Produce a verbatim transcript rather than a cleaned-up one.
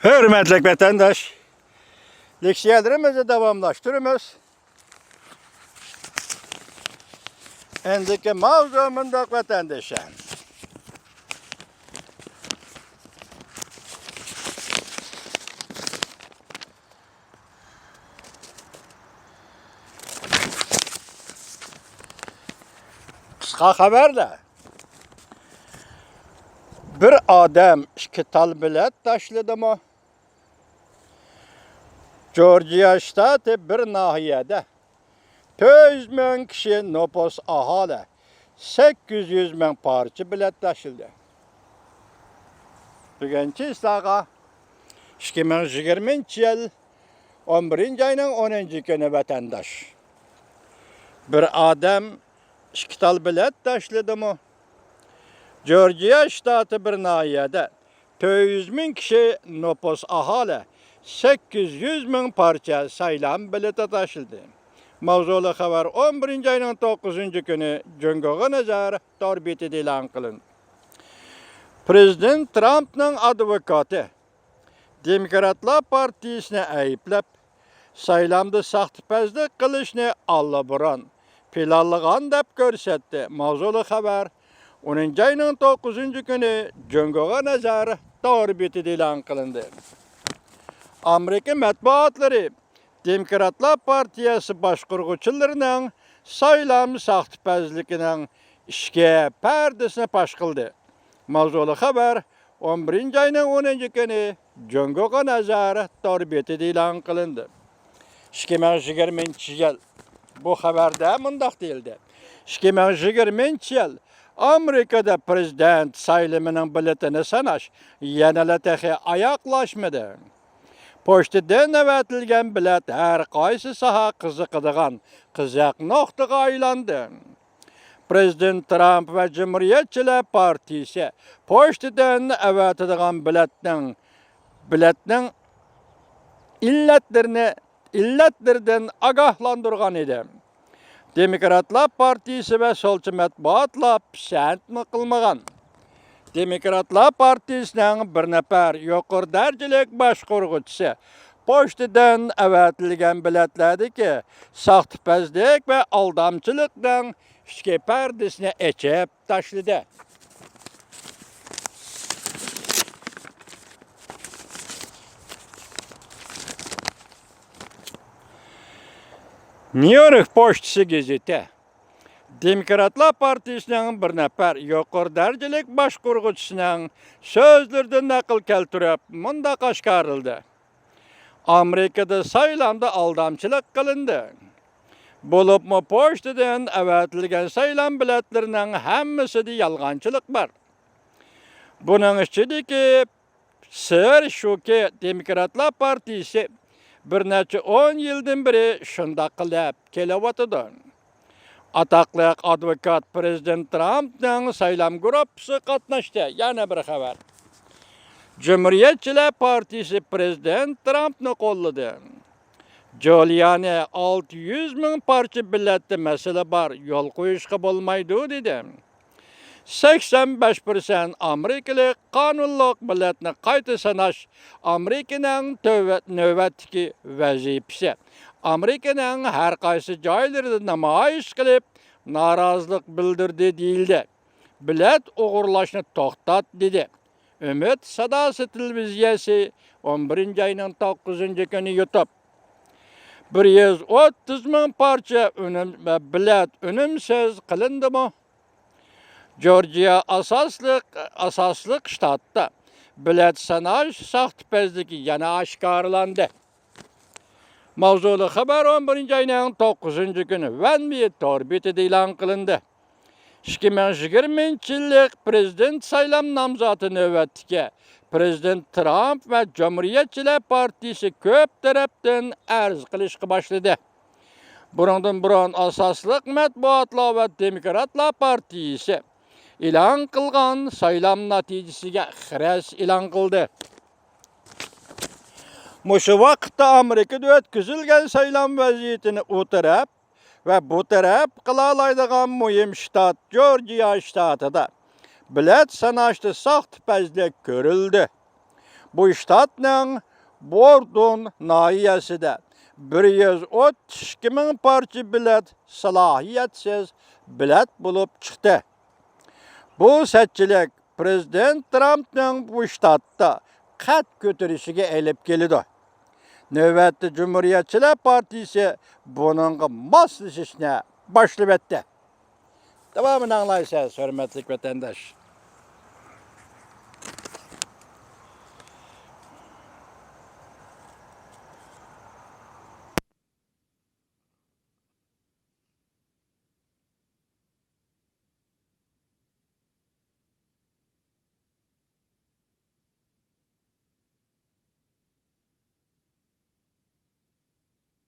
ھۆرمەتلىك ۋەتەنداش، لېكسىيەلىرىمىزنى داۋاملاشتۇرىمىز. ئەندىكى ماۋزۇ مۇنداق، ۋەتەندىشىم. قىسقا خەۋەردە، بىر ئادەم ئىككى تال بېلەت تاشلىدىمۇ؟ جورجىيا شتاتى بىر ناھىيەدە تۆت يۈز مىڭ كىشى نوپۇس، ئاھالە، سەككىز يۈز مىڭ پارچە بېلەت تاشلىدى. بۈگۈن چىسلاغا، ئىككى مىڭ يىگىرمىنچى يىل ئون بىرىنچى ئاينىڭ ئونىنچى كۈنى، ۋەتەنداش. بىر ئادەم ئىككى تال بېلەت تاشلىدىمۇ؟ جورجىيا شتاتى بىر ناھىيەدە تۆت يۈز مىڭ كىشى نوپۇس، ئاھالە، سەككىز يۈز مىڭ پارچە سايلام بېلىتى تاشلىدى. ماۋزۇلۇق خەۋەر ئون بىرىنچى ئاينىڭ توققۇزىنچى كۈنى جۇڭگوغا نەزەر تور بېتىدە ئېلان قىلىندى. پرېزىدېنت ترامپنىڭ ئادۋوكاتى دېموكراتلار پارتىيىسىنى ئەيىبلەپ، سايلامدا ساختىپەزلىك قىلىشنى ئاللىبۇرۇن پىلانلىغان دەپ كۆرسەتتى. ماۋزۇلۇق خەۋەر ئونىنچى ئاينىڭ توققۇزىنچى كۈنى جۇڭگوغا نەزەر تور بېتىدە ئېلان قىلىندى. ئامېرىكا مەتبۇئاتلىرى دېموكراتلار پارتىيەسى باشقۇرغۇچىلىرىنىڭ سايلام ساختىپەزلىكىنىڭ ئىچكى پەردىسىنى پاش قىلدى. ماۋزۇلۇق خەۋەر ئون بىرىنچى ئاينىڭ ئونىنچى كۈنى جۇڭگوغا نەزەر تور بېتىدە ئېلان قىلىندى. ئىككى مىڭ يىگىرمىنچى يىل، بۇ خەۋەردە مۇنداق دېيىلدى: ئىككى مىڭ يىگىرمىنچى يىل ئامېرىكىدا پرېزىدېنت سايلىمىنىڭ بېلىتىنى ساناش يەنىلا تېخى ئاياغلاشمىدى. پوچتىدىن ئەۋەتىلگەن بېلەت ھەر قايسى ساھە قىزىقىدىغان قىزىق نۇقتىغا ئايلاندى. پرېزىدېنت ترامپ ۋە جۇمھۇرىيەتچىلەر پارتىيىسى پوچتىدىن ئەۋەتىدىغان بېلەتنىڭ، بېلەتنىڭ ئىللەتلىرىنى، ئىللەتلىرىدىن ئاگاھلاندۇرغان ئىدى. دېموكراتلار پارتىيىسى ۋە سولچى مەتبۇئاتلار پىسەنتمۇ قىلمىغان. دېموكراتلار پارتىيىسىنىڭ بىر نەپەر يۇقىرى دەرىجىلىك باشقۇرغۇچىسى پوچتىدىن ئەۋەتىلگەن بېلەتلەردىكى ساختىپەزلىك ۋە ئالدامچىلىقنىڭ ئىچكى پەردىسىنى ئېچىپ تاشلىدى. نيۇ يورك پوچتىسى گېزىتى دېموكراتلار پارتىيىسىنىڭ بىر نەپەر يۇقىرى دەرىجىلىك باشقۇرغۇچىسىنىڭ سۆزلىرىدىن نەقىل كەلتۈرۈپ، مۇنداق ئاشكارىلىدى: ئامېرىكىدا سايلامدا ئالدامچىلىق قىلىندى. بولۇپمۇ پوچتىدىن ئەۋەتىلگەن سايلام بېلەتلىرىنىڭ ھەممىسىدە يالغانچىلىق بار. بۇنىڭ ئىچىدىكى سىر شۇكى، دېموكراتلار پارتىيىسى بىر نەچچە ئون يىلدىن بېرى شۇنداق قىلىپ كېلىۋاتىدۇ. ئاتاقلىق ئادۋوكات پرېزىدېنت ترامپنىڭ سايلام گۇرۇپپىسى قاتناشتى. يەنە بىر خەۋەر. جۇمھۇرىيەتچىلەر پارتىيىسى پرېزىدېنت ترامپنى قوللىدى. جۇلىيانى ئالتە يۈز مىڭ پارچە بېلەتتە مەسىلە بار، يول قويۇشقا بولمايدۇ، دېدى. سەكسەن بەش پىرسەنت ئامېرىكىلىق قانۇنلۇق بېلەتنى قايتا ساناش ئامېرىكىنىڭ تۆۋە-، نۆۋەتتىكى ۋەزىپىسى. ئامېرىكىنىڭ ھەر قايسى جايلىرىدا نامايىش قىلىپ، نارازىلىق بىلدۈردى، دېيىلدى. بېلەت ئوغرىلاشنى توختات، دېدى. ئۈمىد ساداسى تېلېۋىزىيەسى ئون بىرىنچى ئاينىڭ توققۇزىنچى كۈنى يۇتۇپ، بىر يۈز ئوتتۇز مىڭ پارچە ئۈنۈم، بېلەت ئۈنۈمسىز قىلىندىمۇ؟ جورجىيا ئاساسلىق، ئاساسلىق شتاتتا بېلەت ساناش ساختىپەزلىكى يەنە ئاشكارىلاندى. ماۋزۇلۇق خەۋەر ئون بىرىنچى ئاينىڭ توققۇزىنچى كۈنى ۋەنۋى تور بېتىدە ئېلان قىلىندى. ئىككى مىڭ يىگىرمىنچى يىللىق پرېزىدېنت سايلام نامزاتى نۆۋەتتىكى پرېزىدېنت ترامپ ۋە جۇمھۇرىيەتچىلەر پارتىيىسى كۆپ تەرەپتىن ئەرز قىلىشقا باشلىدى. بۇنىڭدىن بۇرۇن ئاساسلىق مەتبۇئاتلار ۋە دېموكراتلار پارتىيىسى ئېلان قىلغان سايلام نەتىجىسىگە خىرەس ئېلان قىلدى. مۇشۇ ۋاقىتتا ئامېرىكىدا ئۆتكۈزۈلگەن سايلام ۋەزىيىتىنى ئۇ تەرەپ ۋە بۇ تەرەپ قىلالايدىغان مۇھىم شتات جورجىيا شتاتىدا بېلەت ساناشتا ساختىپەزلىك كۆرۈلدى. بۇ شتاتنىڭ بوردون ناھىيەسىدە بىر يۈز ئوتتۇز ئىككى مىڭ پارچە بېلەت سالاھىيەتسىز بېلەت بولۇپ چىقتى. بۇ سەتچىلىك پىرېزىدېنت ترامپنىڭ بۇ شتاتتا قەد كۆتۈرۈشىگە ئېلىپ كېلىدۇ. نۆۋەتتە جۇمھۇرىيەتچىلەر پارتىيىسى بۇنىڭغا ماسلىشىشنى باشلىۋەتتى. داۋامىنى ئاڭلايسىز، ھۆرمەتلىك ۋەتەنداش.